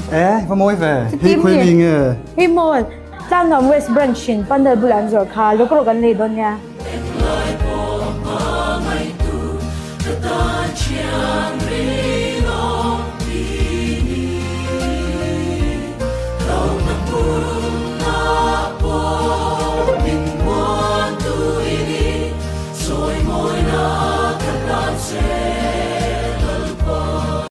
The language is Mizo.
E, va mawi ve. Hei khawi mi nge? Hei maw, Tlangnuam West Branch in pandal bulah an zawrh kha, lawk rawh kan lei dawn nia.